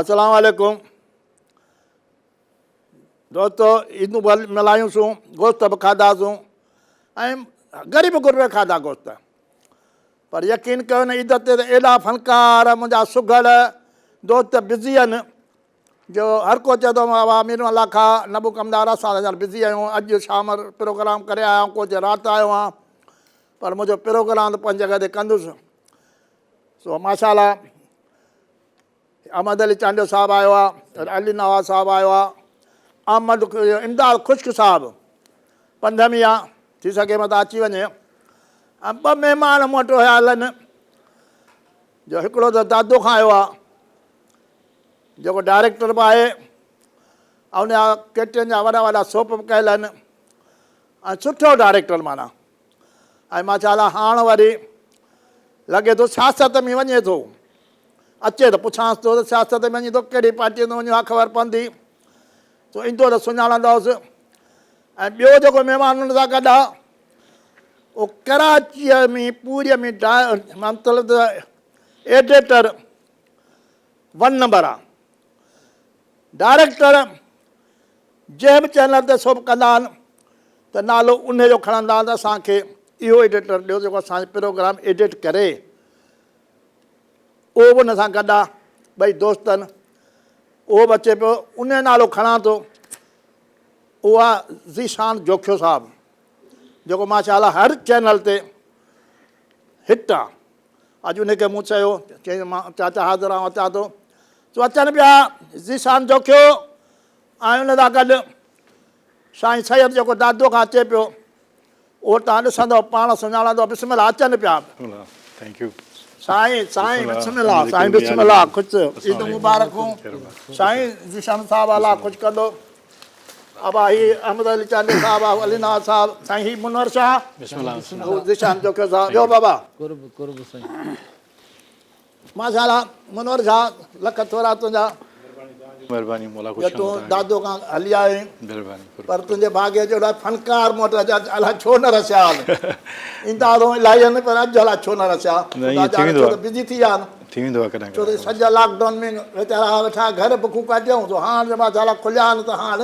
السلام عليڪم دوستو عيدون به ملهايون سون گوشت به کاڌاسون ۽ غريب غربي کاڌا گوشت پر يقين ڪيو نه عيد تي ته ايڏا فنڪار منهنجا سگهڙ دوست بزي آهن جو هر ڪو چئي ٿو بابا مير الله کا نبو ڪمدار اسان هينئر بزي آهيون اڄ شام پروگرام ڪري آيا آهيون ڪو چئي رات آيو آهيان پر منهنجو پروگرام ته پنهنجي جڳهه تي ڪندس سو ماشاء الله احمد علي چانڊيو صاحب آيو آ علي نواز صاحب آيو آ احمد امداد خشڪ صاحب پنڌ ۾ آ ٿي سگهي متان اچي وڃي ۽ ٻه مهمان مون وٽ هيا هلن جو هڪڙو ته دادو کان آيو آ جيڪو ڊائريڪٽر به آهي ۽ ان جا ڪي ٽي اين جا وڏا وڏا سوپ به ڪيل آهن ۽ سٺو ڊائريڪٽر معنيٰ ۽ ماشاء الله هاڻ وري لڳي ٿو سياست ۾ وڃي ٿو اچي ته پڇانس ٿو ته سياست ۾ وڃي ٿو ڪهڙي پارٽي ۾ وڃي اها خبر پوندي سو ايندو ته سڃاڻندوس ۽ ٻيو جيڪو مهمان ان سان گڏ آ اهو ڪراچيء ۾ پوري ۾ مطلب ته ايڊيٽر ون نمبر آ ڊائريڪٽر جنهن به چينل تي سوڀ ڪندا آهن ته نالو انهي جو کڻندا آهن ته اسان کي اهو ايڊيٽر ڏيو جيڪو اسان جو پروگرام ايڊٽ ڪري. اهو به ان سان گڏ آهي، ٻئي دوست آهن. اهو به اچي پيو، انهي جو نالو کڻان ٿو، اهو آهي ذيشان جوکيو صاحب جيڪو ماشاء الله هر چينل تي هٽ آهي. اڄ انهي کي مون چيو، چيائين مان چاچا حاضر آهيان اچان ٿو. سو اچن پيا ذيشان جوکيو ۽ ان سان گڏ سائين سيد جيڪو دادو کان اچي پيو اهو توهان ڏسندو پاڻ سڃاڻندو بسم الله اچن پيا سائين سائين بسم الله سائين بسم الله خوش عيد مبارڪون سائين ذيشان صاحب الله خوش ڪندو ابا هي احمد علي چانڊيو صاحب علي نواز صاحب سائين هي منور شاهه بسم الله ذيشان جوکيو صاحب ٻيو بابا قرب قرب سائين ماشاء الله منور شاهه لک ٿورا تنهنجا. مھرباني مولا خوش ڪندو تون دادو کان هلي آيو آهين مھرباني پر تنهنجي ڀاڳي جو الاء فنڪار مون وٽ اڄ الاء ڇو نه رسيا آهن ايندا ته الاهي آهن پر اڄ الاء ڇو نه رسيا خدا ڄاڻي ڇو ته بزي ٿي ويا آهن ٿي ويندو آهي ڪڏهن ڇو ته سڄا لاڪ ڊائون ۾ ويچارا ويٺا گهر بکون ڪاٽيائون سو هاڻ جي ماشاء الله کليا آهن ته هاڻ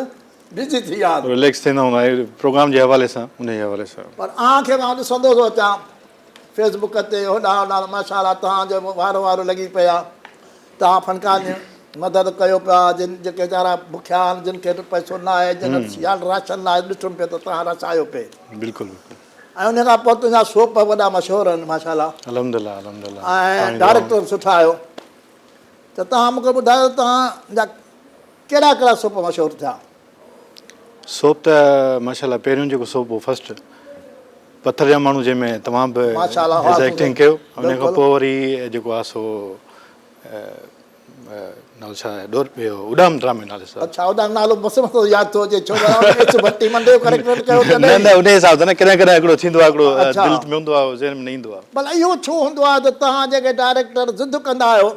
بزي ٿي ويا آهن رليڪس ٿيندا هوندا پروگرام جي حوالي سان ان جي حوالي سان پر آن کي مان ڏسندو ٿو اچان فيس بڪ تي هوڏانهن هوڏانهن ماشاء الله توهان جو وارو وارو لڳي پيا توهان فنڪارن جي مدد ڪيو پيا جن جيڪي ويچارا بکيا آهن جن کي پئسو نه آهي جن وٽ يا راشن نه آهي ڏٺم پيو ته توهان رسايو پئي بلڪل بلڪل ۽ ان کان پوء تنهنجا سوپ وڏا مشهور آهن ماشاء الله الحمدلله الحمدلله ۽ ڊائريڪٽر سٺا آهيو ته توهان مونکي ٻڌايو توهان جا ڪهڙا ڪهڙا سوپ مشهور ٿيا؟ سوپ ته ماشاء الله پهريون جيڪو سوپ هو فرسٽ پٿر جا ماڻهو جنهن ۾ توهان به ايز ايڪٽنگ ڪيو ان کان پوء وري جيڪو آهي سو نالو ڇا آهي ڏور اڏام ڊرامي نالي سان اڇا اڏام نالو مس مس ياد ٿو اچي ڇو ايڇ ڀٽي منڊي جو ڪريڪٽر ڪيو تڏهن نه نه ان حساب سان نه ڪڏهن ڪڏهن هڪڙو ٿيندو آهي هڪڙو دل ۾ هوندو آهي ذهن ۾ نه ايندو آهي ڀلا اهو ڇو هوندو آهي ته توهان جيڪي ڊائريڪٽر ضد ڪندا آهيو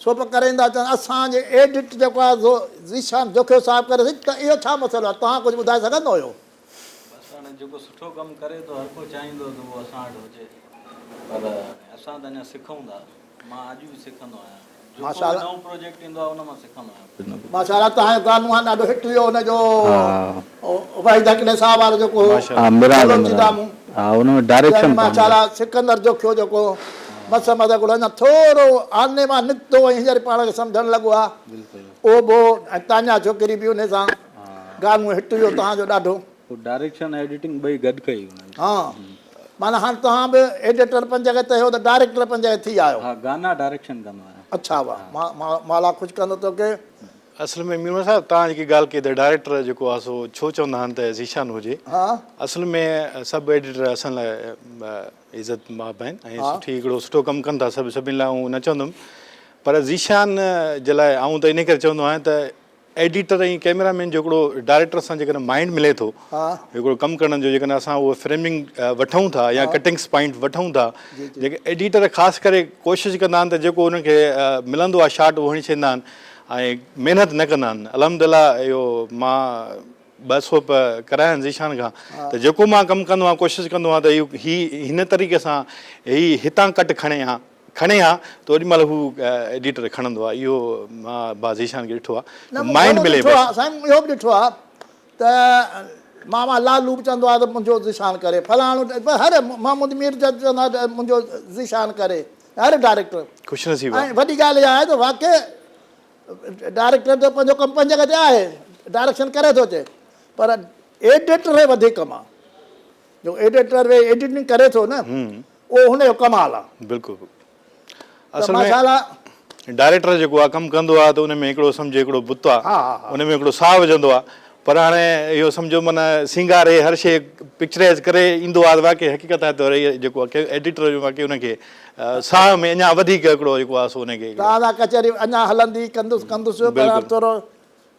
سو به ڪري ايندا چون اسان جي ايڊٽ جيڪو آهي سو ذيشان جوکيو صاحب ڪري ٿي ته اهو ڇا مسئلو آهي توهان ڪجهه ٻڌائي سگهندو آهيو. بس هاڻي جيڪو سٺو ڪم ڪري ٿو هر ڪو چاهيندو ته اهو اسان وٽ هجي پر اسان ته اڃا سکون ٿا مان اڄ به سکندو آهيان جيڪو به نئون پروجيڪٽ ايندو آهي ان مان سکندو آهيان ڪجهه نه ڪجهه. ماشاء الله توهان جو گانو آهي ڏاڍو هٽ ويو ان جو وحيد هڪڙي صاحب وارو جيڪو هو بلوچي ڊرامو جنهن ۾ ماشاء الله سڪندر جوکيو جيڪو مس مس هڪڙو اڃا ٿورو آني مان نڪتو ۽ هينئر پاڻ کي سمجهڻ لڳو آهي اهو به هو ۽ تانيا ڇوڪري به انهي سان گانو هٽ ويو توهان جو ڏاڍو. پوء ڊائريڪشن ۽ ايڊيٽنگ ٻئي گڏ ڪئي انهن. ها معنيٰ هاڻ توهان به ايڊيٽر پنهنجي جڳهه تي هيو ته ڊائريڪٽر پنهنجي جڳهه ٿي آيو. ها گانا ڊائريڪشن ڪندو آهيان. اڇا واه مالا خوش ڪندو توکي. اصل ۾ ميرڻ صاحب توهان جيڪي ڳالهه ڪئي ته ڊائريڪٽر جيڪو آهي سو ڇو چوندا آهن ته ذيشان هجي اصل ۾ سڀ ايڊيٽر اسان لاء عزت ماب آهن ۽ سٺي هڪڙو سٺو ڪم ڪن ٿا سڀ سڀني لاء آئون نه چوندم پر ذيشان جي لاء آئون ته ان ڪري چوندو آهيان ته ايڊيٽر ۽ ڪئميرا مين جو هڪڙو ڊائريڪٽر سان جيڪڏهن مائنڊ ملي ٿو هڪڙو ڪم ڪرڻ جو جيڪڏهن اسان اهو فريمنگ وٺون ٿا يا ڪٽنگس پوائنٽ وٺون ٿا جيڪي ايڊيٽر خاص ڪري ڪوشش ڪندا آهن ته جيڪو انهن کي ملندو آهي شاٽ اهو هڻي ڇڏيندا آهن ۽ محنت نه ڪندا آهن الحمد لله اهو مان ٻه سوپ ڪرايا آهن ذيشان کان ته جيڪو مان ڪم ڪندو آهيان ڪوشش ڪندو آهيان ته اهو هي هن طريقي سان هي هتان ڪٽ کڻي ها. کڻي ها ته اوڏي مهل هو ايڊيٽر کڻندو آهي اهو مان با ذيشان کي ڏٺو آهي مائنڊ ملي بس سائين اهو به ڏٺو آهي ته ماما لالو به چوندو آهي ته منهنجو ذيشان ڪري فلاڻو هر محمود مير جد چوندو آهي ته منهنجو ذيشان ڪري هر ڊائريڪٽر خوش نصيب ۽ وڏي ڳالهه اها آهي ته واقعي ڊائريڪٽر ته پنهنجو ڪم پنهنجي جڳهه تي آهي ڊائريڪشن ڪري ٿو اچي پر ايڊيٽر کي وڌيڪ ڪم آهي جو ايڊيٽر ويهي ايڊيٽنگ ڪري ٿو نه اهو هن جو ڪمال آ. بلڪل اصل ۾ ڊائريڪٽر جيڪو آ ڪم ڪندو آ ته ان ۾ هڪڙو سمجهه هڪڙو بت آ ان ۾ هڪڙو ساهه وجهندو آ پر هاڻي اهو سمجهو معنيٰ سينگاري هر شيء پڪچرائز ڪري ايندو آ ته واقعي حقيقت آ ته جيڪو آ ايڊيٽر جو واقعي ان کي ساهه ۾ اڃا وڌيڪ هڪڙو جيڪو آ سو ان کي توهان سان ڪچهري اڃا هلندي ڪندس ڪندس پر هاڻ ٿورو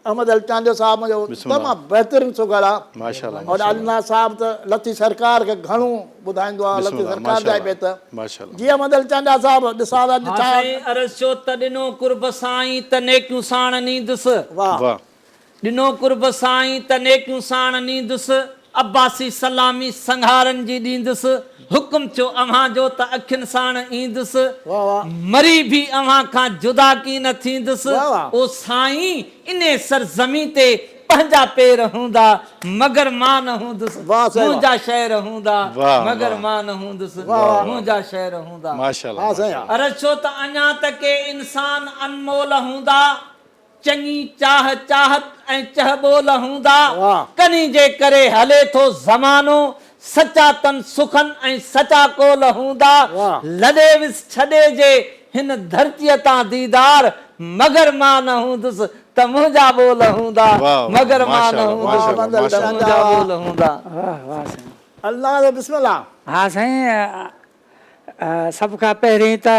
احمد علي چانڊيو صاحب منهنجو تمام بهترين سگهڙ آ اور علي ناز صاحب ته لطيف سرڪار کي گهڻو ٻڌائيندو آ لطيف سرڪار جا ئي بيت جي احمد علي چانڊيا صاحب ڏسان ٿا ها سائين عرض ٿيو ته ڏنو قرب سائين ته نيڪيون ساڻ نيندس. واھ. ڏنو قرب سائين ته نيڪيون ساڻ نيندس، عباسي سلامي سنگهارن جي ڏيندس، حڪم ٿيو اوهان جو ته اکين ساڻ ايندس، مري ڀي اوهان کان جدا ڪين ٿيندس، او سائين انهي سرزمين تي پنهنجا پير هوندا، مگر مان نه هوندس، منهنجا شعر هوندا، مگر مان نه هوندس، منهنجا شعر هوندا. عرض ڇو ته اڃا ته ڪي انسان انمول هوندا. چڱي چاهه چاهت ۽ چهه ٻول هوندا، ڪني جي ڪري هلي ٿو زمانو، سچا تن سخن ۽ سچا قول هوندا، لڏي ويس ڇڏي جي هن ڌرتيء تان ديدار، مگر مان نه هوندس ته منهنجا ٻول هوندا، مگر مان نه هوندس ته منهنجا ٻول هوندا. واه واه سائين. الله جو بسم الله. ها سائين سڀ کان پهرين ته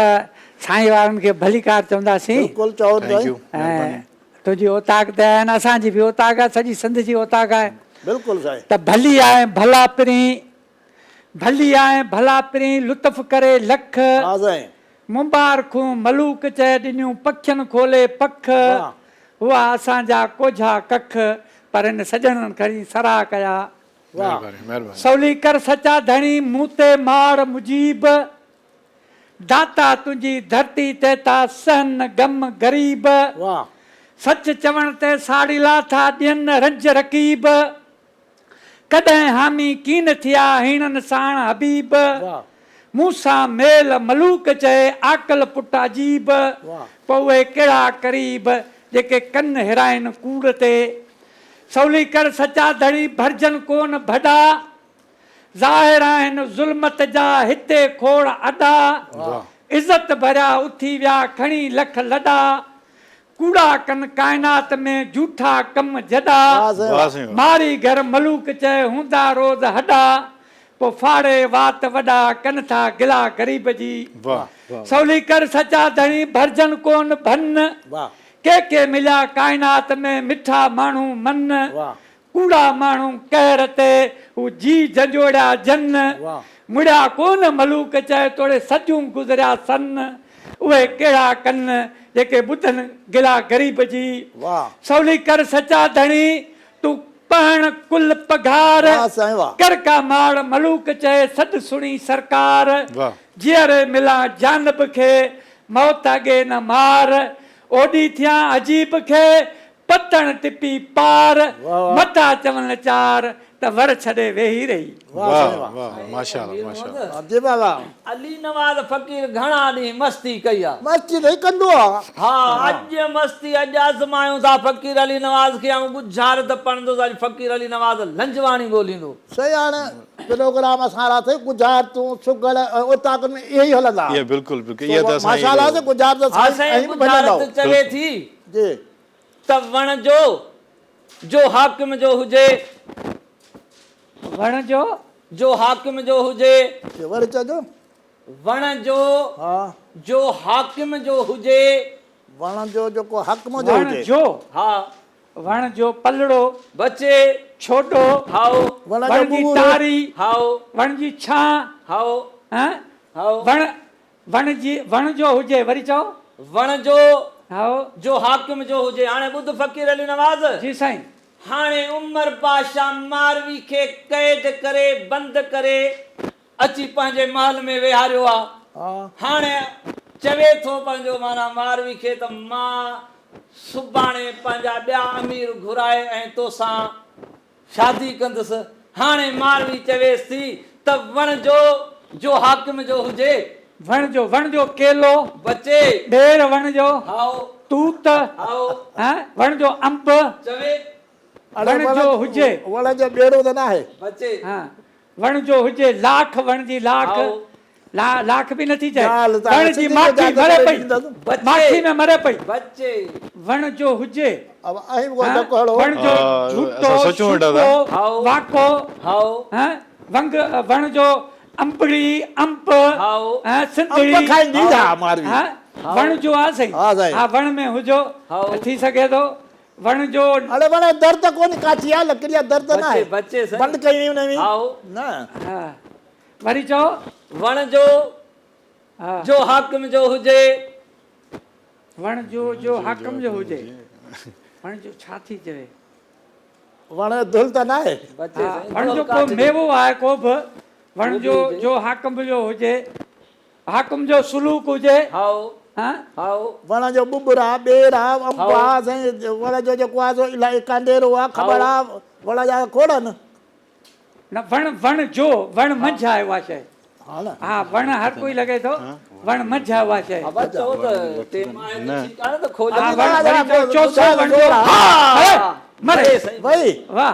سائين وارن کي ڀليڪار چونداسين. بلڪل چئو سائين. ۽ تنهنجي اوطاق تي آيا آهن اسان جي به اوطاق آهي سڄي سنڌ جي اوطاق آهي. بلڪل سائين. ته ڀلي آئين ڀلا پرين ڀلي آئين ڀلا پرين لطف ڪري لک. ها سائين. مبارڪون ملوڪ چئه ڏنيون پکين کولي پک. هئا اسان جا ڪوجها ڪک پر هن سڄڻن کڻي سراهه ڪيا. سولي ڪر سچا ڌڻي مون تي ماڙ مجيب، داتا تنهنجي ڌرتي تي ٿا سهن غم غريب، سچ چوڻ تي ساڙيلا ٿا ڏين رنج رقيب، ڪڏهن حامي ڪين ٿيا هيڻن ساڻ حبيب، مون سان ميل ملوڪ چئي عاقل پٽ عجيب، پوء اهي ڪهڙا قريب جيڪي ڪن هيرائين ڪوڙ تي. سولي ڪر سچا ڌڻي ڀرجن ڪون ڀڏا، ظاهر آهن ظلمت جا هتي کوڙ اڏا، عزت ڀريا اٿي ويا کڻي لک لڏا، ڪوڙا ڪن ڪائنات ۾ جوٺا ڪم جڏا، ماري گهر ملوڪ چئي هوندا روز هڏا، پوء ڦاڙي وات وڏا ڪن ٿا گلا غريب جي. سولي ڪر سچا ڌڻي ڀرجن ڪون ڀن، ڪي ڪي مليا ڪائنات ۾ مٺا ماڻهو من، ڪوڙا ماڻهو قهر تي هو جي جنجوڙيا جن، مڙيا ڪونه ملوڪ چئي توڙي صديون گذريا سن، اهي ڪهڙا ڪن جيڪي ٻڌن گلا غريب جي. سولي ڪر سچا ڌڻي تون پهڻ ڪل پگهار، ڪر ڪا ماڙ ملوڪ چئي سڏ سڻي سرڪار، جيئري ملان جانب کي موت اڳي نه مار، اوڏي ٿيان عجيب کي، پتڻ ٽپي پار، مٿا چون چار، ته ور ڇڏي ويهي رهي. واه واه ماشاءالله ماشاءالله. جي بابا. علي نواز فقير گهڻا ڏينهن مستي ڪئي آ. مستي ته هي ڪندو آ. ها اڄ مستي اڄ آزمايون ٿا فقير علي نواز کي آئون ڳجهارت پڙهندس اڄ فقير علي نواز لنجواڻي ڳوليندو. سائين هاڻ پروگرام اسان را ٿئي ڳجهارتون سگهڙ ۽ اوطاقن ۾ اهي ئي هلندا. اهي بلڪل بلڪل اهي ته اسان ماشاءالله سائين ڳجهارت ها سائين سائين ائين به ڀڄندؤ. ڳجهارت چوي ٿي جي. ته وڻ جو جو حاڪم جو هجي. وڻ جو. جو حاڪم جو هجي. جي وري چئجو. وڻ جو. ها. جو حاڪم جو هجي. وڻ جو جيڪو حاڪم جو وڻ هجي. جو. ها. وڻ جو پلڙو. بچي. ڇوڏو. هائو. وڻ جو وڻ جي ٻور. ٽاري. هائو. وڻ جي ڇانء. هائو. ها. هائو. وڻ وڻ جي وڻ جو هجي وري چئو. وڻ جو. هائو. جو حاڪم جو هجي. هاڻي ٻڌ فقير علي نواز. جي سائين. هاڻي عمر بادشاهه ماروي کي قيد ڪري بند ڪري اچي پنهنجي محل ۾ ويهاريو آ. هاڻي چوي ٿو پنهنجو معنيٰ ماروي کي ته مان سڀاڻي پنهنجا ٻيا امير گهرائي ۽ توسان شادي ڪندس. هاڻي ماروي چويس ٿي ته وڻ جو جو حاڪم جو هجي. وڻ جو وڻ جو ڪيلو. بچي. ٻير وڻ جو. هائو. توت. هائو. وڻ جو انب. چوي. وڻ جو هجي. وڻ جو ٻيڙو ته ناهي. بچي. وڻ جو هجي لاک وڻ جي لاک لاک به نٿي چئي وڻ جي ماکي مري پئي ماکي ۾ مري پئي وڻ جو هجي وڻ جو جهوٽو شوڪو واڪو ونگ وڻ جو انبڙي انب سنڌڙي وڻ جو آ سائين ها وڻ ۾ هجو ٿي سگهي ٿو وڻ جو. اڙي وڻ جو در ته ڪونهي ڪاٺي آ لڪڙي آ در ته ناهي بچي سائين بند ڪئي وئي ان ۾ هائو نه. ها وري چئو. وڻ جو جو حاڪم جو هجي. وڻ جو جو حاڪم جو هجي. وڻ جو ڇا ٿي چوي. وڻ جو دھل ته ناهي. بچي سائين وڻ جو ڪو ميوو آهي ڪو به وڻ جو جو حاڪم جو هجي. حاڪم جو سلوڪ هجي. هائو هائو. وڻ جو ٻٻر آ، ٻير آ، انب آ، سائين وڻ جو جيڪو آ سو الائي ڪانڊيرو آ، کٻڙ آ، وڻ جا کوڙ آهن. نه وڻ وڻ جو وڻ منجهه آهي اها شيء. ها نه. ها وڻ هر ڪوئي لڳي ٿو وڻ منجهه آهي اها شيء. ابا چئو ته ٽيم آهي ته ٺيڪ آهي نه ته کوج ها وڻ وري چئو چوسو وڻ جو ها مري وئي واه.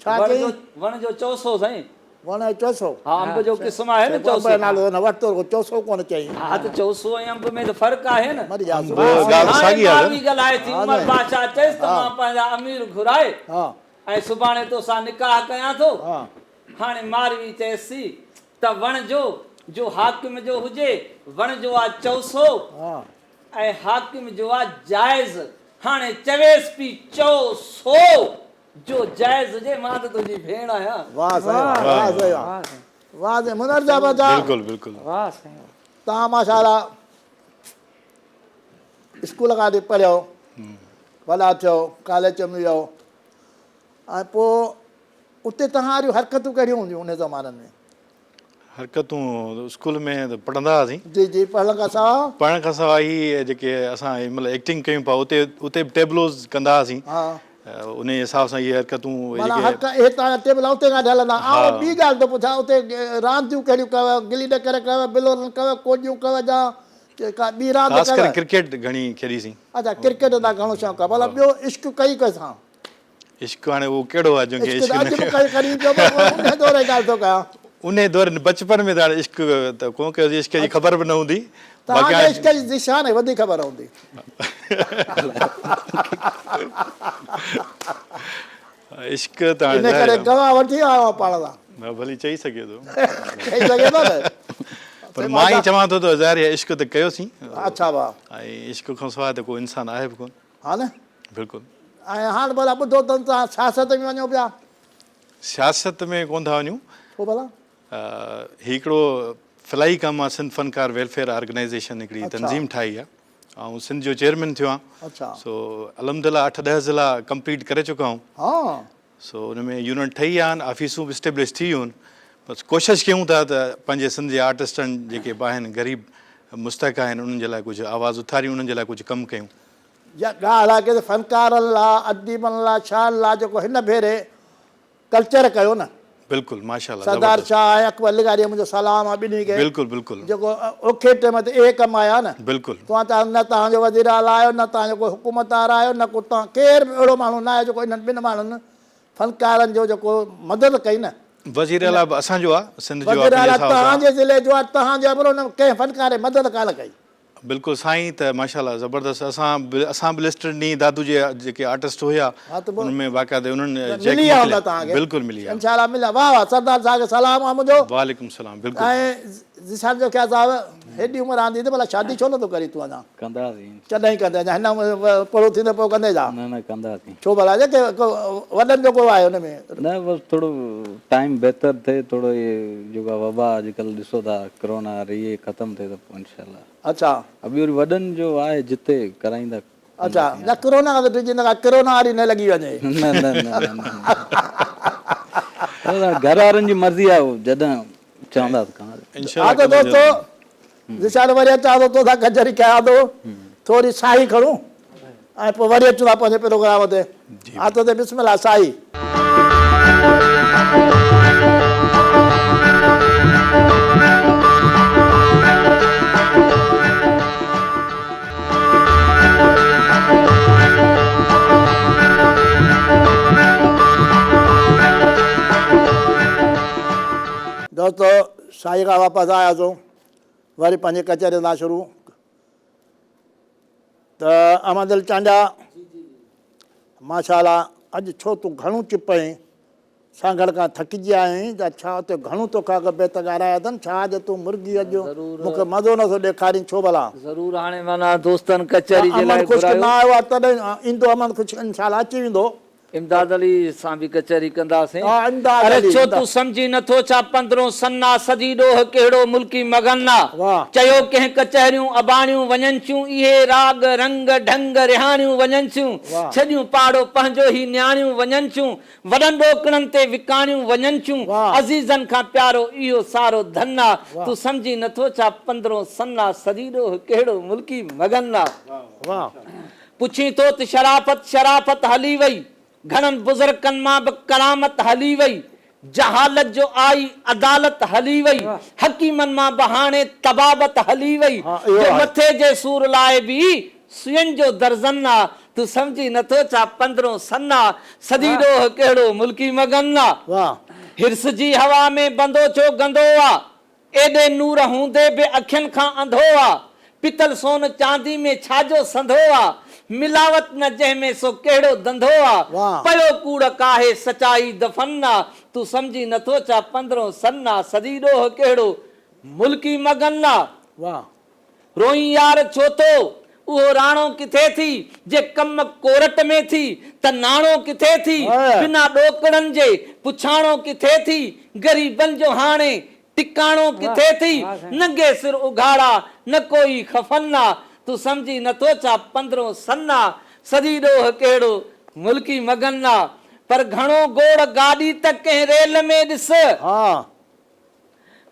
ڇا چئي؟ وڻ جو چوسو سائين. وڻ جو چوسو. ها انب جو قسم آهي نه چوسو. انب جو نالو نه ورتو رڳو چوسو ڪونه چئي. ها ته چوسو ۽ انب ۾ ته فرق آهي نه. مري جا انب ڳالهه ساڳي آهي. هاڻي ماروي ڳالهائي ٿي عمر بادشاهه چيس ته مان پنهنجا امير گهرائي ۽ سڀاڻي توسان نڪاح ڪيان ٿو. هاڻي ماروي چيس ٿي ته وڻ جو جو حاڪم جو هجي وڻ جو آ چوسو ۽ حاڪم جو آ جائز. هاڻي چويس پي چوسو. جو جائز هجي مان ته تنهنجي ڀيڻ آهيان. واه سائين واه واه سائين واه واه سائين منور صاحب اچا بلڪل بلڪل واه سائين تان ماشاءالله اسڪول کان وٺي پڙهيو وڏا ٿيو ڪاليج ۾ ويو ۽ پوء اتي توهان واريون حرڪتون ڪهڙيون هونديون ان زمانن ۾؟ حرڪتون اسڪول ۾ ته پڙهندا هئاسين. جي جي پڙهڻ کان سواء. پڙهڻ کان سواء هي جيڪي اسان هن مهل ايڪٽنگ ڪيون پيا اتي اتي به ٽيبلوز ڪندا هئاسين. ها. انهي حساب سان اهي حرڪتون اهي معنيٰ جيڪي. حرڪ اهي توهان جا ٽيبلا اتي کان هلندا. آئون ٻي ڳالهه ٿو پڇان اتي رانديون ڪهڙيون ڪيو گلي ڏڪر ڪيو بلورن ڪيو ڪوڏيون ڪيو يا ڪا ٻي راند خاص ڪيو. ڪري ڪرڪيٽ گهڻي کيڏيسين. اڇا ڪرڪيٽ تان گهڻو شوق آهي ڀلا ٻيو عشق ڪئي ڪنهن سان. عشق هاڻي اهو ڪهڙو آهي جنهن کي عشق عشق ته اڄ نه به ڪرين ڪرين پيو پر انهي دور جي ڳالهه ٿو ڪيان. انهي دور بچپن ۾ ته هاڻي عشق ته ڪونه ڪيوسين عشق جي خبر به نه هوندي توهان کي عشق جي ذيشان کي وڌيڪ خبر هوندي. عشق ته هاڻي انهي ڪري گواهه وٺي آيو آهيان پاڻ سان. نه ڀلي چئي سگهي ٿو. چئي سگهي ٿو نه. پر مان ئي چوان ٿو ته ظاهر آهي عشق ته ڪيوسين. اڇا واهه. ۽ عشق کان سواء ته ڪو انسان آهي به ڪونه. ها نه. بلڪل. ۽ هاڻ ڀلا ٻڌو اٿم توهان سياست ۾ وڃو پيا. سياست ۾ ڪونه ٿا وڃون. ڇو ڀلا؟ هي هڪڙو فلاحي ڪم آ سنڌ فنڪار ويلفيئر آرگنائيزيشن هڪڙي تنظيم ٺاهي آ آئون سنڌ جو چيئرمين ٿيو آهيان. سو الحمدلله اٺ ڏهه ضلعا ڪمپليٽ ڪري چڪا آهيون. سو ان ۾ يونٽ ٺهي ويا آهن آفيسون به اسٽيبلش ٿي ويون آهن بس ڪوشش ڪيون ٿا ته پنهنجي سنڌ جي آرٽسٽن جيڪي به آهن غريب مستحق آهن انهن جي لاء ڪجهه آواز اٿاريون انهن جي لاء ڪجهه ڪم ڪيون. جا ڳالهه آهي ڪي فنڪارن لا اديبن لا شاعرن لا جيڪو هن ڀيري ڪلچر ڪيو نه. بلڪل ماشاءالله سردار زبردست. شاهه ۽ اڪبر لغاري منهنجو سلام آ ٻنهي کي. بلڪل بلڪل. جيڪو اوکي ٽيم تي اهي ڪم آيا نه. بلڪل. توهان ته نه توهان جو وزير اعليٰ آيو نه توهان جو ڪو حڪومتدار آيو نه ڪو توهان ڪير به اهڙو ماڻهو نه آيو جيڪو انهن ٻن ماڻهن فنڪارن جو جيڪو مدد ڪئي نه. وزير اعليٰ به اسان جو آ سنڌ جو آ وزير پنهنجي اعليٰ حساب سان. توهان جي ضلعي جو آ توهان جو آ پر ان ڪنهن فنڪار مدد ڪانه ڪئي. بلڪل سائين ته ماشاءالله زبردست اسان به اسان به لسٽ ڏني دادو جي جيڪي آرٽسٽ هيا ها ته انهن ۾ باقاعده انهن چيڪ ملي ويا هوندا موڪليا توهان کي بلڪل ملي ويا انشاءالله مليا واه واه سردار صاحب کي سلام آ منهنجو وعليڪم السلام بلڪل ۽ ذيشان جوکيا صاحب هيڏي عمر آندي ته ڀلا شادي ڇو نٿو ڪرين تون اڃا ڪنداسين ڪڏهن ڪندين اڃا هن پوڙهو ٿيندين پوء ڪندين ڇا نه نه ڪنداسين ڇو ڀلا جي وڏن جو ڪو آهي ان ۾ نه بس ٿورو ٽائيم بهتر ٿئي ٿورو هي جيڪا وبا اڄڪلهه ڏسو ٿا ڪرونا ري ختم ٿئي ته پوء انشاء الله. اڇا. ٻيو وري وڏن جو آهي جتي ڪرائيندا اڇا نه ڪرونا کان ته ڊڄندو ڪا ڪرونا واري نه لڳي وڃي. نه نه نه نه نه گهر وارن جي مرضي آهي جڏهن چوندا ته ڪنداسين. انشاء ها الله ته ڪنداسين دوستو جلدي. ذيشان وري اچان ٿو توسان ڪچهري ڪيان ٿو ٿوري ساهي کڻون ۽ پوء وري اچون ٿا پنهنجي پروگرام تي هٿ تي بسم الله ساهي. دوستو سائين کان واپس آياسون وري پنهنجي ڪچهري تان شروع ته احمد علي چانڊيا ماشاء الله اڄ ڇو تون گهڻو چپ آهين سانگهڙ کان ٿڪجي آيو آهين يا ڇا اتي گهڻو توکان اڳ بيت ڳارايا اٿن ڇا اڄ تون مرگي اڄ مون کي مزو نٿو ڏيکارين ڇو ڀلا؟ ضرور هاڻي معنيٰ دوستن ڪچهري جي لاء احمد خشڪ گهرايو. نه آيو آهي تڏهن ايندو احمد خشڪ انشاء الله اچي ويندو. امداد علي سان به ڪچهري ڪنداسين. ها امداد اري علي ڇو امداد. تون سمجهين نٿو ڇا پندرهون سن آ سڄي ڏوهه ڪهڙو ملڪي مغن آ واهه. چيو ڪنهن ڪچهريون اباڻيون وڃن ٿيون اهي راڳ رنگ ڍنگ رهاڻيون وڃن ٿيون واهه. ڇڏيون پاڙو پنهنجو هي نياڻيون وڃن ٿيون وڏن ڏوڪڙن تي وڪاڻيون وڃن ٿيون، عزيزن کان پيارو اهو سارو ڌن آ، تون سمجهين نٿو ڇا پندرهون سن آ، سڄي ڏوهه ڪهڙو ملڪي مگن آ. پڇين ٿو ته شرافت شرافت هلي وئي، گهڻن بزرگن مان به ڪرامت هلي وئي، جهالت جو آئي عدالت هلي وئي، حڪيمن مان به هاڻي طبابت هلي وئي، جو مٿي جي سور لاء به سوين جو درزن آ، تون سمجهين نٿو ڇا پندرهون سن آ، سڄي ڏوهه ڪهڙو ملڪي مگن آ. حرص جي هوا ۾ بندو ڇو گندو آ، ايڏي نور هوندي به اکين کان انڌو آ، پتل سون چاندي ۾ ڇا جو سنڌو آ، ملاوت نه جنهن ۾ سو ڪهڙو ڌنڌو آ، پيو ڪوڙ ڪاهي سچائي دفن آ، تون سمجهين نٿو ڇا پندرهون سن آ، سڄي ڏوهه ڪهڙو ملڪي مگن آ. روئين يار ڇو ٿو؟ اهو راڻو ڪٿي ٿي، جي ڪم ڪورٽ ۾ ٿي ته ناڻو ڪٿي ٿي، بنا ڏوڪڙن جي پڇاڻو ڪٿي ٿي، غريبن جو هاڻي ٽڪاڻو ڪٿي ٿي، ننگي سر اگهاڙا نه ڪوئي خفن آ، تون سمجهين نٿو ڇا پندرهون سن آ، سڄي ڏوهه ڪهڙو ملڪي مگن آ، پر گهڻو گوڙ گاڏي ته ڪنهن ريل ۾ ڏس.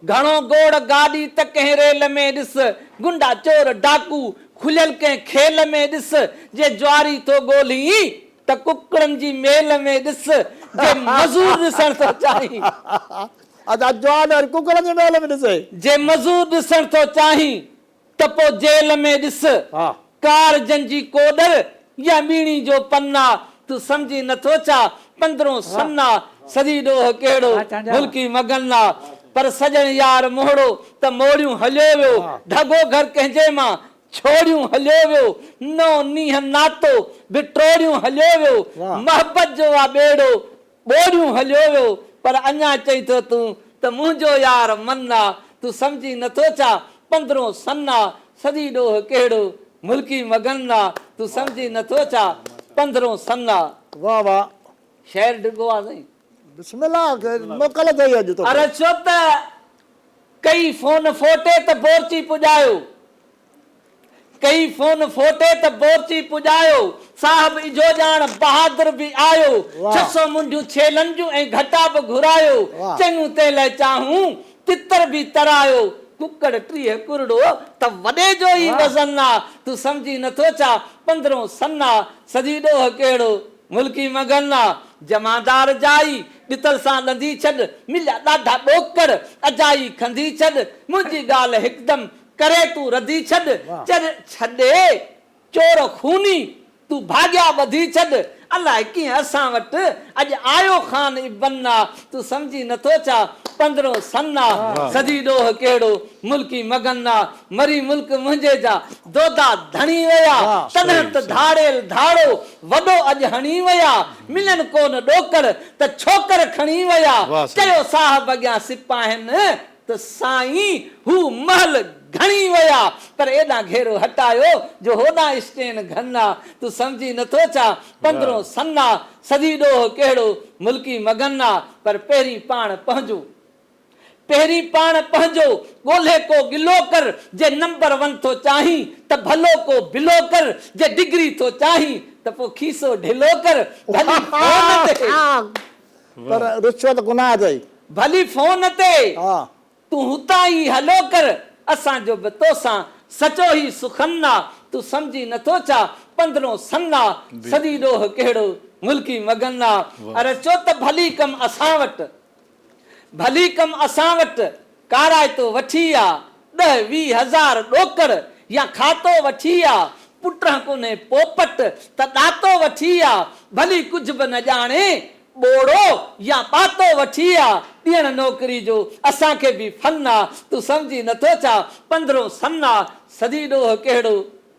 گهڻو گوڙ گاڏي ته ڪنهن ريل ۾ ڏس، گنڊا چور ڊاڪو کليل ڪنهن کيل ۾ ڏس، جي جواري ٿو ڳولهين ته ڪڪڙن جي ميل ۾ ڏس، جي مزور ڏسڻ ٿو چاهين. ادا جوار وري ڪڪڙن جي ميل ۾ ڏسي. جي مزور ڏسڻ ٿو چاهين ته پوء جيل ۾ ڏس، ڪار جن جي ڪوڏر يا ٻيڻي جو پن آ، تون سمجهين نٿو ڇا، پندرهون سن آ، سڄي ڏوهه ڪهڙو، ملڪي مگن آ، پر سڄڻ يار موهڙو ته موڙيون هليو ويو، ڍڳو گهر ڪنهن جي مان ڇوڙيون هليو ويو، نئون نينهن ناتو به ٽوڙيون هليو ويو، محبت جو آ ٻيڙو ٻوڙيون هليو ويو پر اڃا چئين ٿو تون ته منهنجو يار من آ تون سمجهين نٿو ڇا پندرهون سن آ سڄي ڏوهه ڪهڙو ملڪي مگن آ تون سمجهين نٿو ڇا پندرهون سن آ. واه واه. شعر ڊگهو آ سائين. بسم الله موڪل اٿئي اڄ توکي. اري ڇو ته ڪئي فون ڦوٽي ته بورچي پڄايو. ڪئي فون ڦوٽي ته بورچي پڄايو، صاحب اجهو ڄاڻ بهادر به آيو، 600 منڍيون ڇيلن جون ۽ گهٽا به گهرايو، چڱيون تنهن لئه چانهون تتر به ترايو، ڪڪڙ 30 ڪرڙو ته وڏي جو ئي وزن آ، تون سمجهين نٿو ڇا پندرهون سن آ، سڄي ڏوهه ڪهڙو ملڪي مگن آ، جمعدار جائي ڏتل سان ڏندي ڇڏ، مليا ڏاڍا ڏوڪڙ اجائي کنڌي ڇڏ، منهنجي ڳالهه هڪدم ڪري تون رڌي ڇڏ، چر ڇڏي چور خوني تون ڀاڳيا ٻڌي ڇڏ، الائي ڪيئن اسان وٽ اڄ آيو خان ابن آ، تون سمجهين نٿو ڇا پندرهون سن آ، سڄي ڏوهه ڪهڙو ملڪي مگن آ، مري ملڪ منهنجي جا دودا ڌڻي ويا، تڏهن ته ڌاڙيل ڌاڙو وڏو اڄ هڻي ويا، ملن ڪونه ڏوڪڙ ته ڇوڪر کڻي ويا، چيو صاحب اڳيان سپاهين ته سائين هو مهل گهڻي ويا پر ايڏانهن گهيرو هٽايو جو هوڏانهن اسٽين گهن آ تون سمجهين نٿو ڇا پندرهون سن آ سڄي ڏوهه ڪهڙو ملڪي مگن آ پر پهرين پاڻ پنهنجو پهرين پاڻ پنهنجو ڳولهي ڪو گلو ڪر جي نمبر ون ٿو چاهين ته ڀلو ڪو بلو ڪر جي ڊگري ٿو چاهين ته پوء کيسو ڍلو ڪر ڀلي فون تي پر رشوت گناهه اٿئي. ڀلي فون تي تون هتان ئي هلو ڪر، اسان جو به توسان سچو هي سخن آ، تون سمجهين نٿو ڇا پندرهون سن آ، سڄي ڏوهه ڪهڙو ملڪي مگن آ، ار چو ته ڀلي ڪم اسان وٽ، ڀلي ڪم اسان وٽ، ڪارائتو وٺي آ، ڏهه 20 هزار ڏوڪڙ يا کاتو وٺي آ، پٽهن ڪونهي پوپٽ ته ڏاتو وٺي آ، ڀلي ڪجهه به نه ڄاڻي ٻوڙو يا ٻاتو وٺي آ، ڏيڻ نوڪري جو اسان کي به فن آ، تون سمجهين نٿو ڇا پندرهون سن آ، سڌي ڏوهه ڪهڙو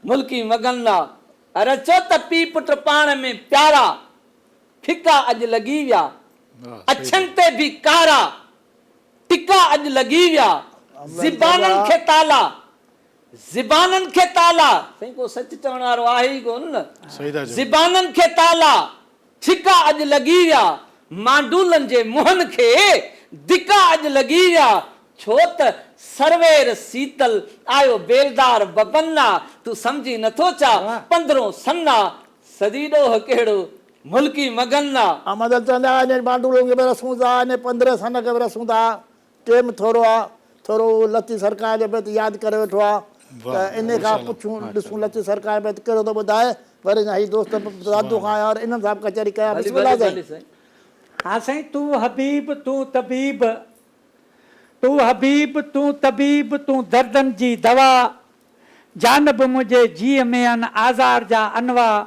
ملڪي مگن آ. رچو ته پيء پٽ پاڻ ۾ پيارا، ڦڪا اڄ لڳي ويا، اڇن تي به ڪارا، ٽڪا اڄ لڳي ويا، زبانن کي تالا، زبانن کي تالا، سائين ڪو سچ چوڻ وارو آهي ئي ڪونه نه، زبانن کي تالا، ڇڪا اڄ لڳي ويا، مانڊولن جي منهن کي ڌڪا اڄ لڳي ويا، ڇو ته سروير سيتل آيو بيلدار ببن آ، تون سمجهين نٿو ڇا، پندرهون سن آ، سڄي ڏوهه ڪهڙو، ملڪي مگن آ. احمد علي چوندا هئا، انهن مانڊولن کي به رسون ٿا، انهن پندرهين سن کي به رسون ٿا، ٽيم ٿورو آ، ٿورو اهو لطيف سرڪار جو بيت ياد ڪري ويٺو آ ته انهي کان پڇون ڏسون لطيف سرڪار جو بيت ڪهڙو ٿو ٻڌائي، وري اڃا هي دوست به دادو کان آيا وري انهن سان به ڪچهري ڪيان ڀلي بسم الله ڀلي سائين. ڀلي سائين. ها سائين تون حبيب تون طبيب تون حبيب تون طبيب تون دردن جي دوا جانب منهنجي جيء ۾ ان آزار جا انواع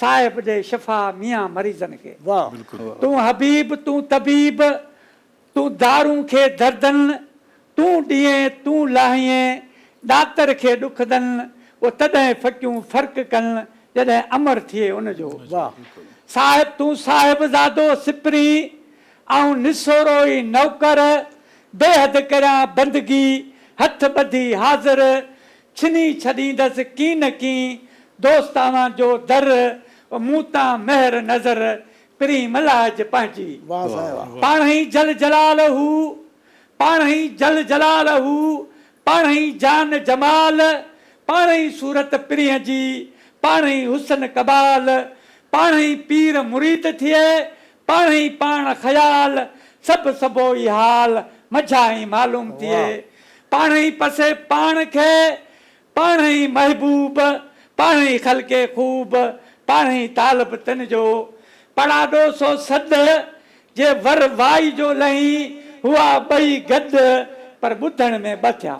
صاحب ڏي شفا ميان مريضن کي تون حبيب تون طبيب تون دارون کي دردن تون ڏئين تون لاهين ڏاتر کي ڏکدن او تڏهن ڦڪيون فرق ڪن جڏهن امر ٿئي ان جو صاحب تون صاحبزادو سپرين آئون نسورو ئي نوڪر، بيحد ڪريان بندگي، هٿ ٻڌي حاضر، ڇني ڇڏيندس ڪين نه ڪين، دوست اوهان جو در، او مون تان مهر نظر، پرين ملهائج پنهنجي. پاڻهئي جل جلاله، پاڻهئي جل جلاله، پاڻهئي جان جمال، پاڻهئي صورت پرينء جي، پاڻهئي حسن ڪمال، پاڻهئي پير مريد ٿئي، پاڻهئي پاڻ خيال، سڀ سڀوئي حال، منجهان ئي معلوم ٿئي. پاڻهئي پسي پاڻ کي، پاڻهئي محبوب، پاڻهئي خلقي خوب، پاڻهئي طالب تن جو. پڙاڏو سو سڏ، جي ور وائي جو لهين، هئا ٻئي گڏ، پر ٻڌڻ ۾ ٻه ٿيا.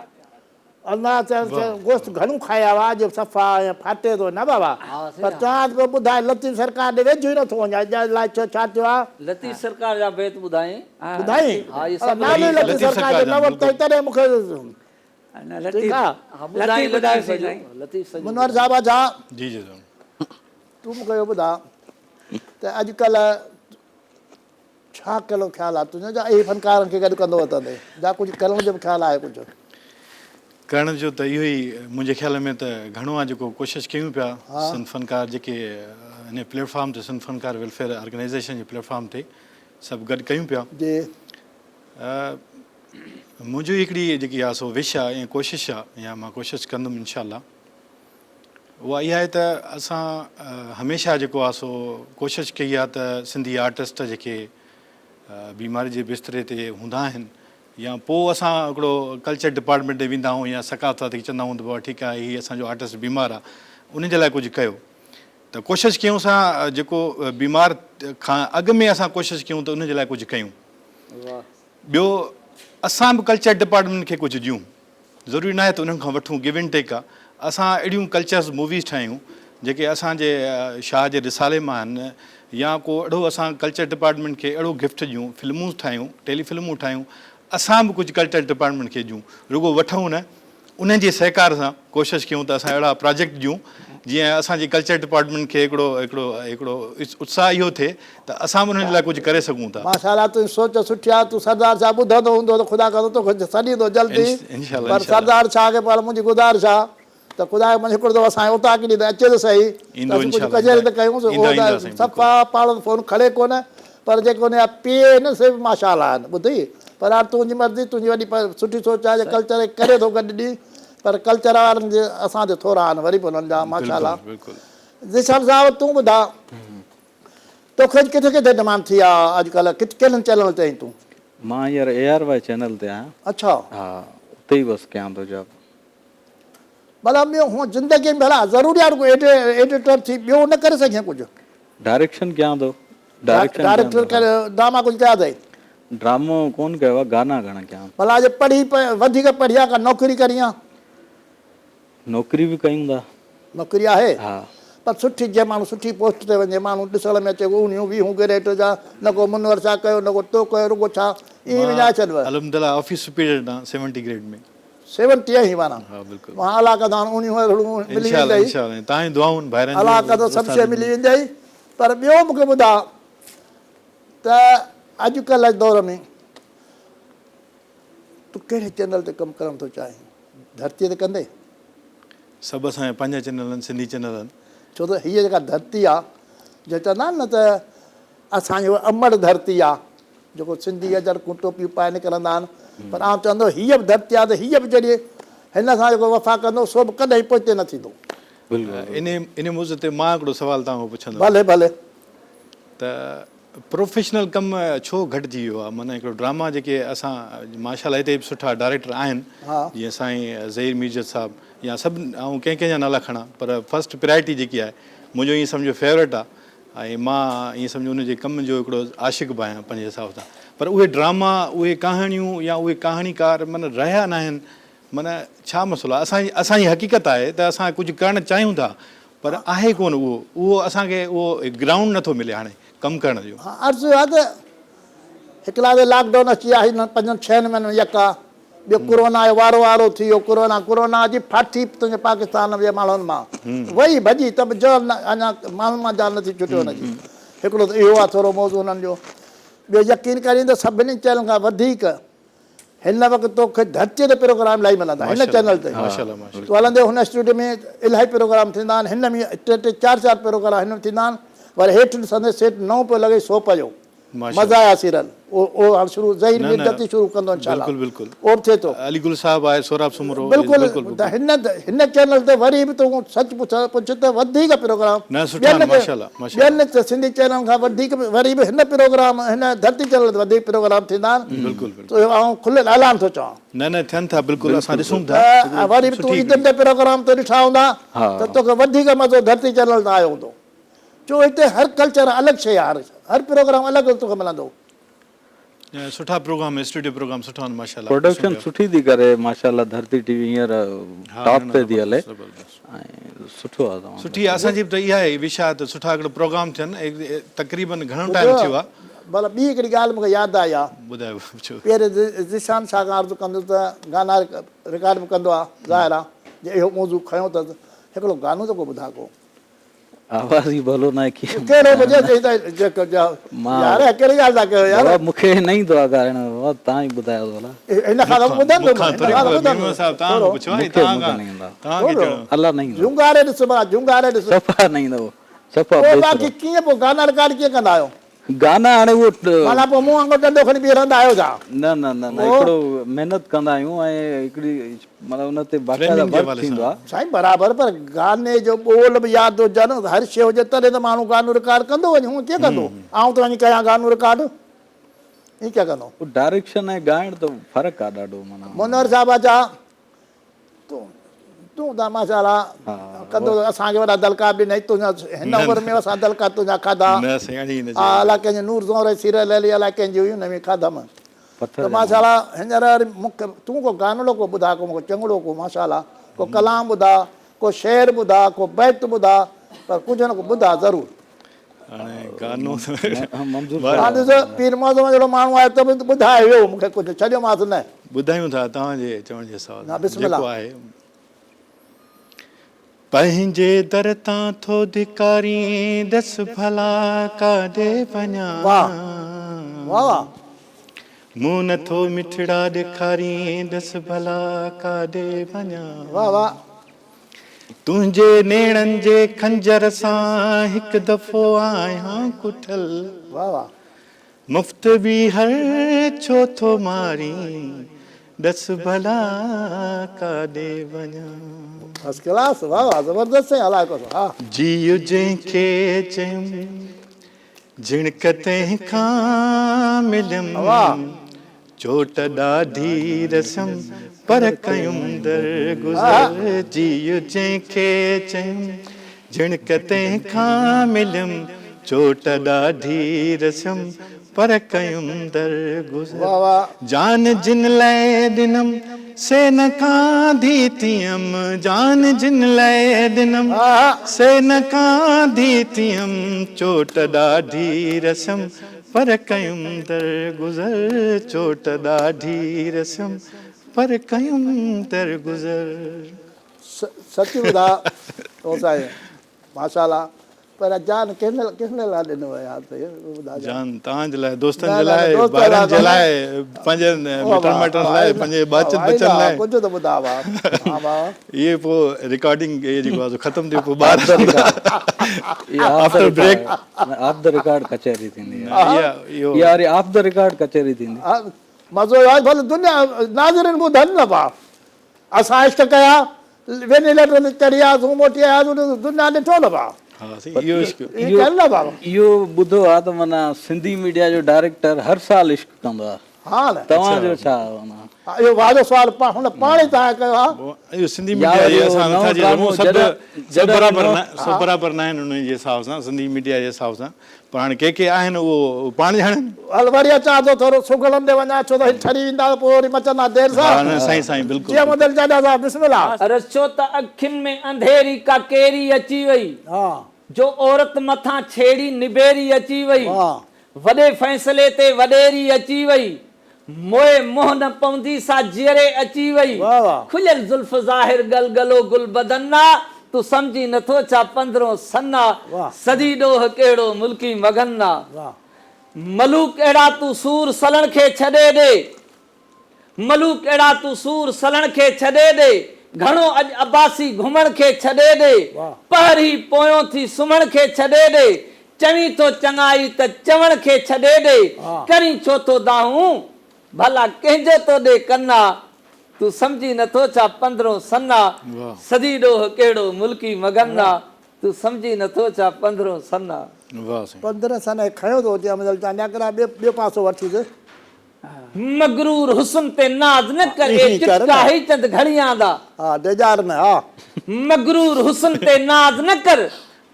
الله چيس ته گوشت گهڻو کائي آيو آهي جو صفا ائين ڦاٽي ٿو نه بابا پر چوان ٿو پيو ٻڌاء لطيف سرڪار ڏي ويجهو ئي نٿو وڃان اڄ الائي ڇو ڇا ٿيو آهي. لطيف سرڪار جا بيت ٻڌائين. ٻڌائين؟ نالو ئي لطيف سرڪار جو نه ورتائين تڏهن مون کي ٺيڪ آهي. ٻڌائين لطيف سڄو. منور صاحب اڇا جي جي سائين. تون مون کي اهو ٻڌاء ته اڄڪلهه ڇا ڪهڙو خيال آ تنهنجو جا اهي فنڪارن کي گڏ ڪندو وتندي جا ڪجهه ڪرڻ جو به خيال آهي ڪجهه. ڪرڻ جو ته اهو ئي منهنجي خيال ۾ ته گهڻو آ جيڪو ڪوشش ڪيون پيا سنڌ فنڪار جيڪي هن پليٽ فارم تي سنڌ فنڪار ويلفيئر آرگنائيزيشن جي پليٽ فارم تي سڀ گڏ ڪيون پيا. جي. منهنجو هڪڙي جيڪي آ سو وش آ ۽ ڪوشش آ يا مان ڪوشش ڪندم انشاء الله اها اها آهي ته اسان هميشه جيڪو آهي سو ڪوشش ڪئي آهي ته سنڌي آرٽسٽ جيڪي بيماري جي بستري تي هوندا آهن يا پوء اسان هڪڙو ڪلچر ڊپارٽمينٽ ڏي ويندا آهيون يا ثقافت کي چوندا آهيون ته بابا ٺيڪ آهي هي اسان جو آرٽسٽ بيمار آهي ان جي لاء ڪجهه ڪيو ته ڪوشش ڪيون اسان جيڪو بيمار کان اڳ ۾ اسان ڪوشش ڪيون ته ان جي لاء ڪجهه ڪيون ٻيو اسان به ڪلچر ڊپارٽمينٽ کي ڪجهه ڏيون ضروري ناهي ته انهن کان وٺون گيو اينڊ ٽيڪ آ اسان اهڙيون ڪلچرز موويز ٺاهيون جيڪي اسان جي شاهه جي رسالي مان آهن يا ڪو اهڙو اسان ڪلچر ڊپارٽمينٽ کي اهڙو گفٽ ڏيون فلمون ٺاهيون ٽيلي فلمون ٺاهيون اسان به ڪجهه ڪلچر ڊپارٽمينٽ کي ڏيون رڳو وٺون نه انهن جي سهڪار سان ڪوشش ڪيون ته اسان اهڙا پراجيڪٽ ڏيون جيئن اسان جي ڪلچر ڊپارٽمينٽ کي هڪڙو هڪڙو هڪڙو اتساهه اهو ٿئي ته اسان به انهن جي لاء ڪجهه ڪري سگهون ٿا. ماشاء الله تنهنجي سوچ سٺي آهي تون سردار شاهه ٻڌندو هوندو ته خدا ڪندو توکي سڏيندو جلدي پر سردار شاهه کي پر منهنجي گذارش آهي ته خدا کي مڃ هڪڙو دفعو اسان کي اوطاق ڏي ته اچي ته سهي ته اسين ڪجهه ڪچهري ته ڪيون اهو ته صفا پاڻ فون کڻي ڪونه پر جيڪي ان جا پي اي آهن سي به ماشاء الله آهن ٻڌئي پر هاڻ تنهنجي مرضي تنهنجي وڏي سٺي سوچ آهي جي ڪلچر کي ڪري ٿو گڏ ڏي پر ڪلچر وارن جي اسان تي ٿورا آهن وري به انهن جا ماشاء الله ذيشان صاحب تون ٻڌاء توکي اڄ ڪٿي ڪٿي ڊمانڊ ٿي آ اڄ ڪلهه ڪٿ ڪهڙن چينل تي آهين تون. مان هينئر اي آر وائي چينل تي آهيان. اڇا. ها اتي ئي بس ڪيان ٿو جاب. ڀلا ٻيو هونء زندگيء ۾ ڀلا ضروري آهي رڳو ايڊيٽر ٿي ٻيو نه ڪري سگهين ڪجهه؟ ڊائريڪشن ڪيان ٿو. ڊائريڪشن ڪيان ڊائريڪٽر ٿو. ڪري ڊراما ڪجهه ڪيا اٿئي؟ ڊرامو ڪونه ڪيو آهي گانا گهڻا ڪيا آهن. ڀلا جي پڙهي وڌيڪ پڙهي ها ڪا نوڪري ڪرين ها؟ نوڪري به ڪيون ٿا. نوڪري آهي؟ ها. پر سٺي جنهن ماڻهو سٺي پوسٽ تي وڃي ماڻهو ڏسڻ ۾ اچي اڻيهون ويهون گريڊ جا نه ڪو منور ڇا ڪيو نه ڪو تو ڪيو رڳو ڇا ائين وڃائي ڇڏبو. مان الحمدلله آفيس سپيريئر ڏانهن سيونٽي گريڊ ۾. سيونٽي آهين معنيٰ. ها بلڪل. مان الله ڪندو هاڻ اڻيهون ارڙهون ملي انشاء الله ويندئي. انشاء الله تهان جون دعائون ڀائرن جون الله ڪندو سڀ شيء استادن ملي جون. ويندئي پر ٻيو مونکي ٻڌاء ته اڄڪلهه جي دور ۾ تون ڪهڙي چينل تي ڪم ڪرڻ ٿو چاهين؟ ڌرتيء تي ڪندين؟ سڀ اسان جا پنهنجا چينل آهن، سنڌي چينل آهن. ڇو ته هيء جيڪا ڌرتي آ، جيئن چوندا آهن نه ته اسان جي امڙ ڌرتي آ، جيڪو سنڌي اجرڪون ٽوپيون پائي نڪرندا آهن، پر آئون چوندو هيء به ڌرتي آ ته هيء به جڏهن هن سان جيڪو وفا ڪندو سو به ڪڏهن پوئتي نه ٿيندو. انهيء موضوع تي مان هڪڙو سوال توهان کان پڇندس. ڀلي ڀلي. ته پروفيشنل ڪم ڇو گهٽجي ويو آهي معنيٰ هڪڙو ڊراما جيڪي اسان ماشاء الله هتي به سٺا ڊائريڪٽر آهن جيئن سائين ظهير ميرجت صاحب يا سڀ آئون ڪنهن ڪنهن جا نالا کڻان پر فرسٽ پرائرٽي جيڪي آهي منهنجو ائين سمجهو فيورٽ آهي ۽ مان ائين سمجهو ان جي ڪم جو هڪڙو عاشق به آهيان پنهنجي حساب سان پر اهي ڊراما اهي ڪهاڻيون يا اهي ڪهاڻيڪار معنيٰ رهيا ناهن معنيٰ ڇا مسئلو آهي اسان اسان جي حقيقت آهي ته اسان ڪجهه ڪرڻ چاهيون ٿا پر آهي ڪونه اهو اهو اسان کي اهو گرائونڊ نٿو ملي هاڻي ڪم ڪرڻ جو. ها عرض اهو آهي ته هڪلا ته لاڪ ڊائون اچي ويا هن پنجن ڇهن مهينن ۾ يڪا ٻيو ڪورونا آيو وارو وارو ٿي ويو ڪورونا ڪورونا اچي ڦاٿي تنهنجي پاڪستان جي ماڻهن مان وئي ڀڄي ته به جان اڃا ماڻهن مان جان نٿي ڇٽي ان جي هڪڙو ته اهو آهي ٿورو موضوع هنن جو ٻيو يقين ڪرين ته سڀني چينلن کان وڌيڪ هن وقت توکي ڌرتيء تي پروگرام الاهي ملندا هن چينل تي تون هلندي هن اسٽوڊيو ۾ الاهي پروگرام ٿيندا آهن هن ۾ ٽي ٽي چار چار پروگرام هن ۾ ٿيندا آهن وري هيٺ ڏسندي سيٽ نئون پيو لڳي سوپ جو مزا آيا سيريل اهو هاڻ شروع ظهير مير جتي شروع ڪندو انشاء الله اهو به ٿئي ٿو علي گل صاحب آهي سهراب سومرو بلڪل ته هن هن چينل تي وري به تون سچ پڇ پڇ ته وڌيڪ پروگرام ٻين سنڌي چينلن کان وڌيڪ وري به هن پروگرام هن ڌرتي چينل تي وڌيڪ پروگرام ٿيندا آهن تو اهو آئون کليل اعلان ٿو چوان. نه نه ٿين ٿا بلڪل اسان ڏسون ٿا. ۽ وري به تون عيدن تي پروگرام تو ڏٺا هوندا ته توکي وڌيڪ مزو ڌرتي چينل تان آيو هوندو ڇو هتي هر ڪلچر الڳ شيء آهي هر پروگرام الڳ الڳ توکي ملندو. سٺا پروگرام اسٽوڊيو پروگرام سٺا آهن ماشاءالله. پروڊڪشن سٺي ٿي ڪري ماشاءالله ڌرتي ٽي وي هينئر ٽاپ تي ٿي هلي ۽ سٺو آهي تمام. سٺي اسان جي به ته اها ئي وش آهي ته سٺا هڪڙو پروگرام ٿين تقريبن گهڻو ٽائيم ٿيو آهي. ڀلا ٻي هڪڙي ڳالهه مون کي ياد آئي آ. ٻڌايو پڇو. پير ذيشان شاهه کان عرض ڪندس ته گانا رڪارڊ به ڪندو آ ظاهر آ جي اهو موضوع کنيو اٿس هڪڙو گانو ته ڪو ٻڌاء ڪو. آواز ئي ڀلو ناهي ڪيئن ڪهڙو به چئي ته يار ڪهڙي ڳالهه ٿا ڪيو يار. بابا مون کي نه ايندو آ ڳائڻ بابا توهان ئي ٻڌايو ڀلا. هن کان ته ٻڌندم مون کان ٿوري خبر ميمڻ صاحب توهان کان پڇو مون کي نه ايندو آ الله نه ايندو. جهونگاري ڏس ڀلا جهونگاري ڏس. صفا نه ايندو صفا پوء باقي ڪيئن پوء گانا رڪارڊ ڪيئن ڪندا آهيو. گانا هاڻي اهو. معنيٰ پوء مون وانگر ڏنڊو کڻي بيهي رهندا آهيو ڇا؟ نه نه نه نه هڪڙو محنت ڪندا آهيون ۽ هڪڙي مطلب ان تي باقاعده ورڪ ٿيندو آهي. سائين برابر پر گاني جو ٻول به ياد هجن هر شيء هجي تڏهن ته ماڻهو گانو رڪارڊ ڪندو وڃي هونء ڪيئن ڪندو آئون ته وڃي ڪيان گانو رڪارڊ ائين ڪيئن ڪندو. ڊائريڪشن ۽ ڳائڻ ته فرق آهي ڏاڍو معنيٰ. منور صاحب اچا تون تون ته ماشاء الله ڪندو اسان کي وڏا دلڪا به ڏنئي تنهنجا هن عمر ۾ اسان دلڪا تنهنجا کاڌا نه سائين اڙي نه ها الاء ڪنهن جي نور زهره سيريل هلي الاء ڪنهن جي هئي ان ۾ کاڌم ته ماشاء الله هينئر وري مون کي تون ڪو گانڙو ڪو ٻڌاء ڪو مون کي چڱڙو ڪو ماشاء الله ڪو ڪلام ٻڌاء ڪو شعر ٻڌاء ڪو بيت ٻڌاء پر ڪجهه نه ڪو ٻڌاء ضرور. هاڻي گانو منظور تان ڏس پير معظم جهڙو ماڻهو آهي ته به ٻڌائي ويو مون کي ڪجهه ڇڏيومانس نه. ٻڌايون ٿا توهان جي چوڻ جي حساب سان جيڪو آهي. پنهنجي در تان ٿو ڌڪارين ڏس ڀلا ڪاڏي وڃان. واه واه واه. مون نه ٿو مٺڙا ڏيکارين ڏس ڀلا ڪاڏي وڃان. واه واه. تنهنجي نيڻن جي خنجر سان هڪ دفعو آهيان ڪٺل. واه واه. مفت ٻيهر ڇو ٿو مارين ڏس ڀلا ڪاڏي وڃان. فرسٽ ڪلاس واه واه زبردست سائين الله ڪو ها. جيء جنهن کي چيم جهڻڪ تنهن کان مليم. واه. چوٽ ڏاڍي رسيم پر ڪيم درگذر جيء جنهن کي چيم جهڻڪ تنهن کان مليم چوٽ ڏاڍي رسيم پر ڪيم درگذر جان جن لئه ڏنم سي نه ڪانڌي ٿيم جان جن لئه ڏنم سي نه ڪانڌي ٿيم چوٽ ڏاڍي رسيم پر ڪيم درگذر چوٽ ڏاڍي رسيم پر ڪيم درگذر. سچ ٻڌاء تو سائين ماشاءالله پر جان ڪنهن ڪنهن لاء ڏنو آهي سائين اهو ٻڌاء جان توهان جي لاء دوستن جي لاء ٻارن جي لاء پنهنجن مٽن مائٽن لاء پنهنجي ٻچن بچن لاء ڪجهه ته ٻڌاء ڀاء ها ڀاء اهي پوء رڪارڊنگ اهي جيڪو آهي سو ختم ٿي پوء ٻار آفٽر بريڪ نه آف the record ڪچهري ٿيندي آهي اها وري آف the record ڪچهري ٿيندي. مزو آيو ڀل دنيا ناظرين ٻڌن نه پا اسان عشق ڪيا وينيليٽر تي چڙهي آياسون موٽي آياسون دنيا ڏٺو نه پا اهو ٻڌو آ ته معنيٰ سنڌي ميڊيا جو ڊائريڪٽر هر سال عشق ڪندو آ ها نه توهان جو ڇا معنيٰ اهو واضح سوال هن پاڻ ئي توهان ڪيو آ. اهو سنڌي ميڊيا جي اسان نٿا چئي سگهون سڀ سڀ برابر نه سڀ برابر نه آهن انهن جي حساب سان سنڌي ميڊيا جي حساب سان پر هاڻي ڪي ڪي آهن اهو پاڻ ڄاڻن. هل وري اچان ٿو ٿورو سگهڙن ڏي وڃان ڇو ته هي ٺري ويندا ته پوء وري مچندا دير سان. ها نه سائين سائين بلڪل. جي منهنجي چاچا صاحب بسم الله. رسيو ته اکين ۾ انڌيري ڪا ڪيري اچي وئي. جو عورت مٿان ڇيڙي نبيري اچي وئي. وڏي فيصلي تي وڏيري اچي وئي. موئي منهن نه پوندي سا جيئري اچي وئي. کليل زلف ظاهر گل گلو گل بدن آ. تون سمجهين نٿو ڇا پندرهون سن آ. صدي ڏوهه ڪهڙو ملڪي مگن آ. ملوڪ اهڙا تون سور سلڻ کي ڇڏي ڏي. ملوڪ اهڙا تون سور سلڻ کي ڇڏي ڏي، گهڻو اڄ عباسي گهمڻ کي ڇڏي ڏي، پهر هي پويون ٿي سمهڻ کي ڇڏي ڏي، چوين ٿو چڱائي ته چوڻ کي ڇڏي ڏي، ڪرين ڇو ٿو دانهون، ڀلا ڪنهن جو تو ڏي ڪن آ، تون سمجهين نٿو ڇا پندرهون سن آ، صدي ڏوهه ڪهڙو ملڪي مگن آ، تون سمجهين نٿو ڇا پندرهون سن آ. 15 سن هي کنيو ٿو اچي امجل چانڊيا ڪرا ٻيو پاسو وٺيس. مغرور حسن تي ناز نه ڪر اي چٽڪا هي چند گهڙيان دا. ها ڊيڄار نه ها. مغرور حسن تي ناز نه ڪر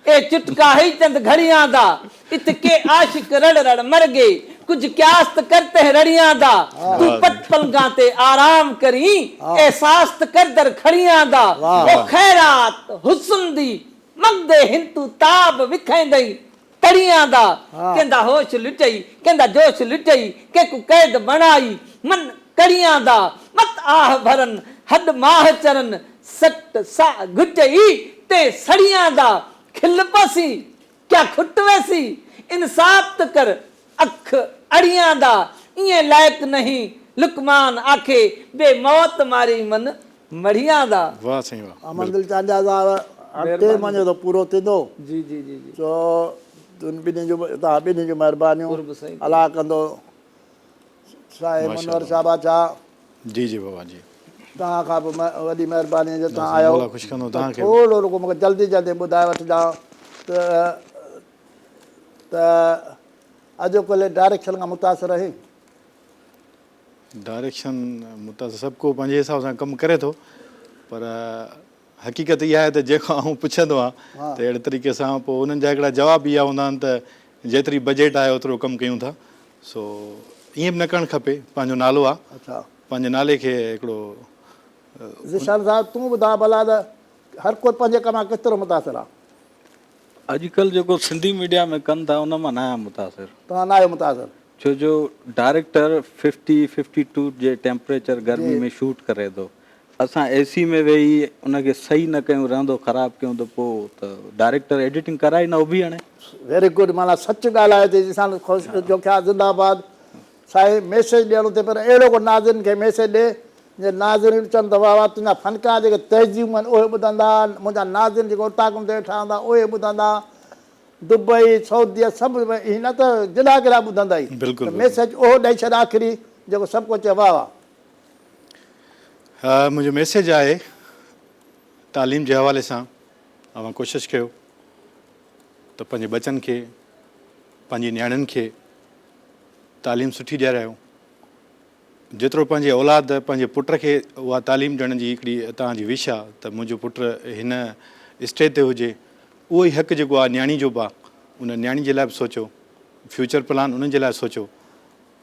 اي چٽڪا هي چند گهڙيان دا ات ڪي عاشق رڙ رڙ مر گئي ڪجهه قياس ته ڪر تنهن رڙيان دا تون پٽ پلنگان تي آرام ڪرين احساس ته ڪر در کڙيان دا او خيرات حسن the منگدي هن تون تاب وکيندئين تڙيان دا، ڪنهن دا هوش لٽئي، ڪنهن دا جوش لٽئي، ڪنهن ڪو قيد بڻائي، من ڪڙيان دا، مت آهه ڀرن، هڏ ماهه چرن، سٽ سا گهٽئي، تي سڙيان دا، کل پسين، ڪيا کٽ ويسين، انصاف ته ڪر، اک اڙيان دا، ايئن لائق نهين، لقمان آکي، بي موت ماري من مڙهيان دا. واه سائين واه امن دل چانڊيا صاحب هاڻ ٽي مهينو ته پورو ٿيندو جي جي جي جي سو تن ٻنهي جو توهان ٻنهي جون مهربانيون قرب سائين الله ڪندو سائين منور صاحب ڇا جي جي بابا جي توهان کان به وڏي مهرباني جو توهان آيو مولا خوش ڪندو توهان کي ٿورو رڳو مونکي جلدي جلدي ٻڌائي وٺجان ته ته اڄڪلهه ڊائريڪشن کان متاثر آهين ڊائريڪشن متاثر سڀ ڪو پنهنجي حساب سان ڪم ڪري ٿو پر حقيقت اها آهي ته جنهن کان آئون پڇندو آهيان ته اهڙي طريقي سان پوء انهن جا هڪڙا جواب اها هوندا آهن ته جيتري بجيٽ آهي اوترو ڪم ڪيون ٿا سو ائين به نه ڪرڻ کپي پنهنجو نالو آهي پنهنجي نالي کي هڪڙو ذيشان صاحب تون ٻڌاء ڀلا ته هر ڪو پنهنجي ڪم کان ڪيترو متاثر آهي؟ اڄڪلهه جيڪو سنڌي ميڊيا ۾ ڪن ٿا ان مان ناهيان متاثر. توهان ناهيو متاثر. ڇو جو ڊائريڪٽر ففٽي ففٽي ٽو جي ٽيمپريچر گرمي ۾ شوٽ ڪري ٿو اسان اي سي ۾ ويهي ان کي صحيح نه ڪيون رهندو خراب ڪيون ته پوء ته ڊائريڪٽر ايڊيٽنگ ڪرائي نه اڀي هڻي. ويري گڊ معنيٰ سچ ڳالهايو اٿئي جيسان خوش جوکيا زنده آباد سائين ميسيج ڏيڻو اٿئي پر اهڙو ڪو ناظرين کي ميسيج ڏي جي ناظرين چون ته واه واه تنهنجا فنڪار جيڪي تهذيبون آهن اهي ٻڌندا منهنجا ناظرين جيڪي اوطاقن تي ويٺا هوندا اهي ٻڌندا دبئي سعودي سڀ هي نه ته جيڏا ڪيڏا ٻڌندا ئي ته ميسيج اهو ڏئي ڇڏ آخري جيڪو سڀ ڪو چئي واه واه. ها منهنجو ميسيج آهي تعليم جي حوالي سان اوهان ڪوشش ڪيو ته پنهنجي ٻچن کي پنهنجي نياڻين کي تعليم سٺي ڏيارايو. جيترو پنهنجي اولاد پنهنجي پٽ کي اها تعليم ڏيڻ جي هڪڙي توهان جي وش آ ته منهنجو پٽ هن اسٽيج تي هجي اهو ئي حق جيڪو آ نياڻي جو به آ ان نياڻي جي لاء به سوچو فيوچر پلان انهن جي لاء سوچو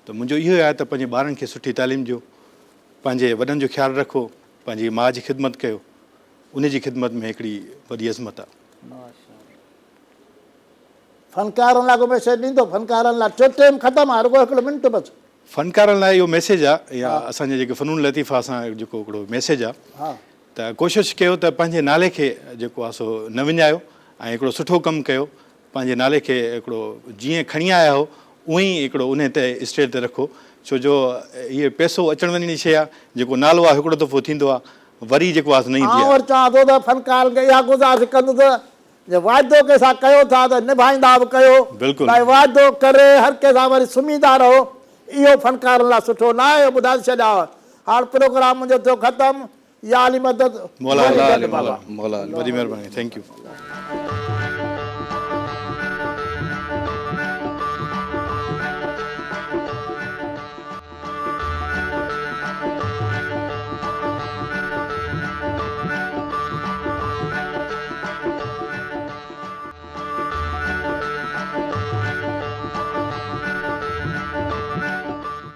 ته منهنجو اهو ئي آهي ته پنهنجي ٻارن کي سٺي تعليم ڏيو پنهنجي وڏن جو خيال رکو پنهنجي ماء جي خدمت ڪيو ان جي خدمت ۾ هڪڙي وڏي عظمت آ. فنڪارن لاء ڪو ميسيج ڏيندو فنڪارن لاء ٽيو ٽيم ختم آ رڳو هڪڙو منٽ بس. فنڪارن لاء اهو ميسيج آ يا اسان جا جيڪي فنون لطيفه سان جيڪو هڪڙو ميسيج آ ته ڪوشش ڪيو ته پنهنجي نالي کي جيڪو آ سو نه وڃايو ۽ هڪڙو سٺو ڪم ڪيو پنهنجي نالي کي هڪڙو جيئن کڻي آيا آهيو اونئين ئي هڪڙو انهي تي اسٽيج تي رکو ڇو جو هي پئسو اچڻ وڃڻ جي شيء آ جيڪو نالو آ هڪڙو دفعو ٿيندو آ وري جيڪو آ سو نه ايندي آئون آ. وري چوان ٿو ته فنڪارن کي اها گذارش ڪندس جي وعدو ڪنهن سان ڪيو ٿا ته نڀائيندا به ڪيو، ڀائي وعدو ڪري هر ڪنهن سان وري سمهيندا رهو، اهو فنڪارن لاء سٺو ناهي، اهو ٻڌائي ٿو ڇڏيانو. هاڻ پروگرام منهنجو ٿيو ختم، يا علي مدد، مولا وري علي گڏ بابا. مولا علي وڏي مهرباني thank you.